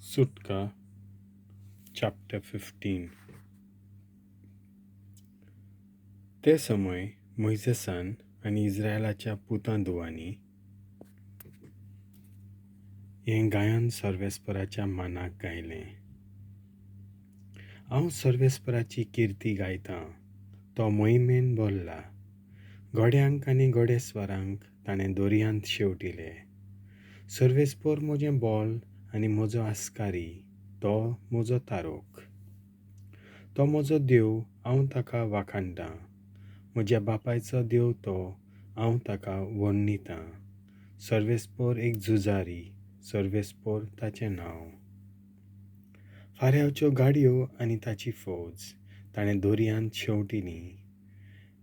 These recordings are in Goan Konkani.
सुटका चॅप्टर 15. ते समय मोयजेसान आनी इस्रायलाच्या पुतां धुवांनी हें गायन सर्वेस्पराच्या मानाक गायलें. हांव सर्वेस्पराची किर्ती गायतां, तो मोहिमेन भरला. घोड्यांक आनी घोडेस्वरांक ताणें दर्यांत शेंवटिले. सर्वेस्पर म्हजें बळ आनी म्हजो आस्कारी, तो म्हजो तारोक. तो म्हजो देव, हांव ताका वाखाणटां. म्हज्या बापायचो देव तो, हांव ताका वर्णितां. सर्वेस्पर एक झुजारी, सर्वेस्पर ताचें नांव. फारावच्यो गाडयो आनी ताची फौज ताणें दर्यांत शेंवटिली.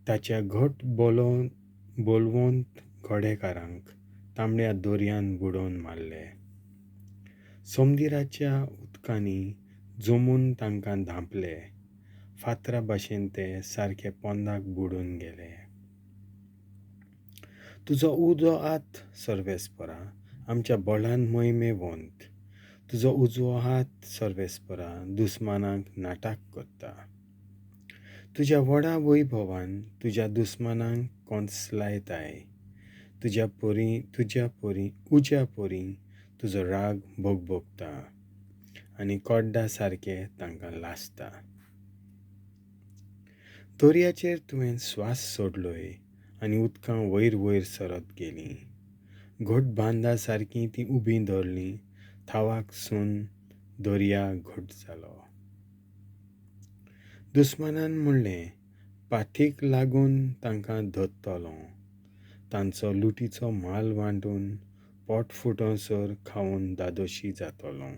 ताच्या घट बलवंत घोडेकारांक तांबड्या दर्यांत बुडोवन मारले. समुद्राच्या उदकांनी जमून तांकां धांपले. फातरा भाशेन ते सारके पोंदाक बुडून गेले. तुजो उजवो हात सर्वेस्परा आमच्या बळान मोहिमेवंत. तुजो उजवो हात सर्वेस्परा दुस्मानाक नाटक करता. तुज्या व्हडा वैभवान तुज्या दुस्मानांक कोंसलायताय. तुज्या परी उज्या परी तुजो राग भोगभोगता आनी कोड्डा सारके तांकां लासता. दर्याचेर तुवें स्वास सोडलोय आनी उदकां वयर वयर सरत गेलीं. घट बांदा सारकीं तीं उबीं धरलीं. थावाक सून दर्या घट जालो. दुस्मानान म्हणलें, पाथीक लागून तांकां धरतलो. तांचो लुटीचो माल वांटून पोट फुटोसर खावन धादोशी जातलो.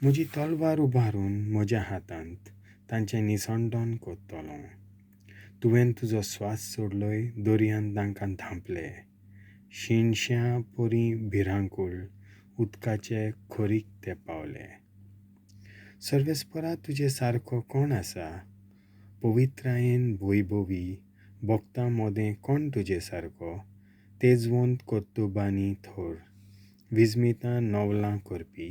म्हजी तलवार उबारून म्हज्या हातांत तांचें निसंडन करतलो. तुवें तुजो स्वास सोडलोय, दर्यान तांकां धांपले. शिणश्या परी भिरांकूळ उदकाचे खोरीक ते पावले. सर्वेस्परा तुजे सारको कोण आसा? पवित्रायेन वैभवी भक्तां मदें कोण तुजे सारको? तेजवंत कर्तुबांनी थर विस्मितां नवलां करपी.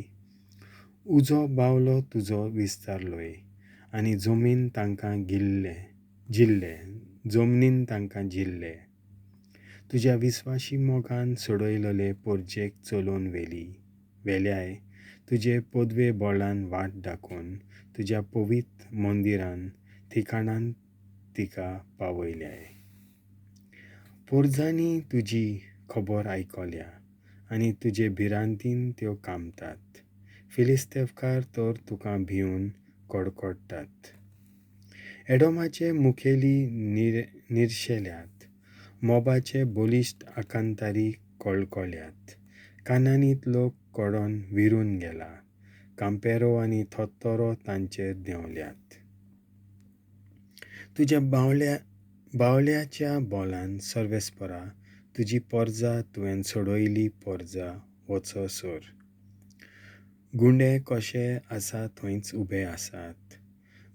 उजो बावलो तुजो विस्तारलोय आनी जमीन तांकां गिल्ले जिल्ले जमनीन तांकां जिल्ले. तुज्या विस्वाशी मोगान सोडयलेले पोरजेक चलोवन व्हेली व्हेल्याय. तुजे पदवे बळान वाट दाखोवन तुज्या पवित्र मंदिरान ठिकाणान तिका पावयल्याय. पोरजांनी तुजी खबर आयकल्या आनी तुजे भिरांतीन त्यो कामतात. फिलिस्तेवकार तर तुका भिवन कडकडटात. एडोमाचे मुखेली निर्शेल्यात. मोबाचे बलिश्ट आकांतारी कळकळ्यात. कानानीत लोक कडोन विरून गेला. कांपेरो आनी थोत्तोरो तांचेर देंवल्यात. तुज्या बावल्याच्या बोलान सर्वेस्परा तुजी पोरजा तुवें सोडयली पोरजा वचसर. गुंडे कशे आसा थंयच उबे आसात.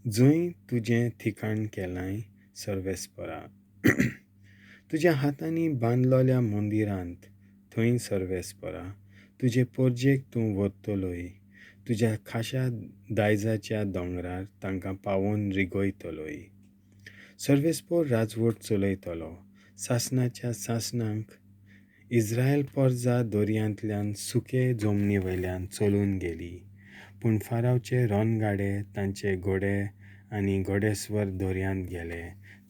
जंय तुजें ठिकाण केलांय सर्वेस्परा. तुज्या हातांनी बांदलोल्या मंदिरांत थंय सर्वेस्परा तुजे पोरजेक तूं व्हरतलोय. तुज्या खाशा दायजाच्या दोंगरार तांकां पावोवन रिगयतलोय. सर्वेस्पर राजवट चलयतलो सासणाच्या सासणाक. इस्रायल पोरजा दर्यांतल्यान सुके जमनी वयल्यान चलून गेली. पूण फारावचे रणगाडे तांचे घोडे आनी घोडेस्वर दर्यांत गेले.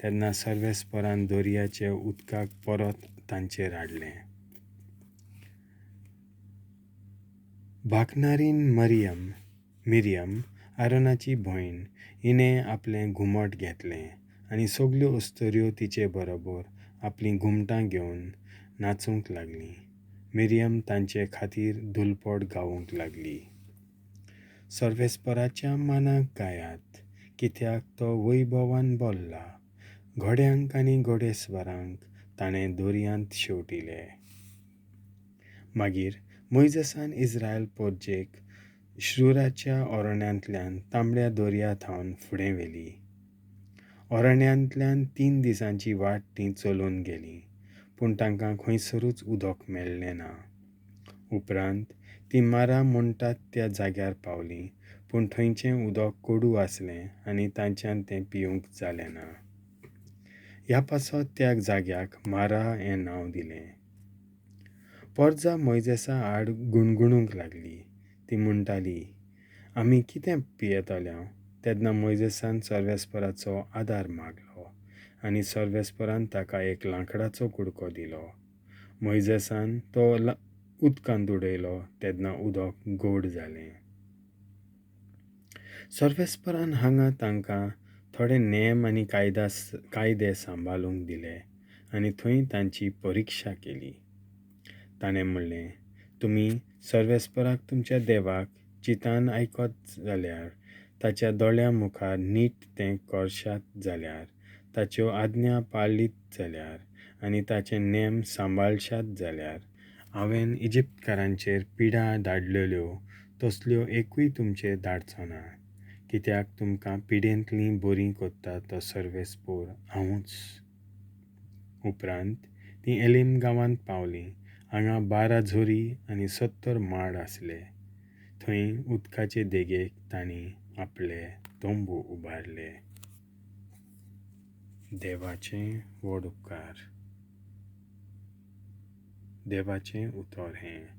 तेन्ना सर्वेस्परान दर्याचे उदकाक परत तांचेर हाडलें. भाकनारीन मिरियम आरोनाची भयण हिणें आपलें घुमट घेतलें आनी सगल्यो अस्तुऱ्यो तिचे बरोबर आपलीं घुमटां घेवन नाचूंक लागलीं. मिरियम तांचे खातीर दुलपट गावूंक लागली. सर्वेस्पराच्या मानाक गायात, कित्याक तो वैभवान भरला. घोड्यांक आनी घोडेस्वरांक ताणें दर्यांत शेंवटिले. मागीर मोयजेसान इस्रायल पोरजेक श्रुराच्या अरण्यांतल्यान तांबड्या दर्या थावन फुडें व्हेली. अरण्यांतल्यान 3 दिसांची वाट तीं चलून गेलीं, पूण तांकां खंयसरूच उदक मेळ्ळें ना. उपरांत तीं मारा म्हणटात त्या जाग्यार पावलीं, पूण थंयचें उदक कोडू आसलें आनी तांच्यान तें पिवंक जालें ना. ह्या पासत त्या जाग्याक मारा हें नांव दिलें. पोरजा मोयजेसा आड गुणगुणूंक लागली. ती म्हणटाली, आमी कितें पियेतले? तेन्ना मोयजेसान सर्वेस्पराचो आदार मागलो आनी सर्वेस्परान ताका एक लांकडाचो कुडको दिलो. मोयजेसान तो उदकांत उडयलो तेन्ना उदक गोड जालें. सर्वेस्परान हांगा तांकां थोडे नेम आनी कायदे सांबाळूंक दिले आनी थंय तांची परिक्षा केली. ताणें म्हणलें, तुमी सर्वेस्पराक तुमच्या देवाक चिंतान आयकत जाल्यार, ताच्या दोळ्यां मुखार नीट तें करशात जाल्यार, ताच्यो आज्ञा पाळीत जाल्यार आनी ताचे नेम सांबाळशात जाल्यार, हांवें इजिप्तकारांचेर पिडा धाडलेल्यो तसल्यो एकूय तुमचेर धाडचो ना, कित्याक तुमकां पिडेंतलीं बरीं करता तो सर्वेस्पोर हांवूच. उपरांत तीं एलीम गांवांत पावलीं. हांगा 12 झरी आनी 70 माड आसले. थंय उदकाचे देगेक तांणी आपले तंबू उबारले. देवाचें व्हड उपकार. देवाचें उतर हें.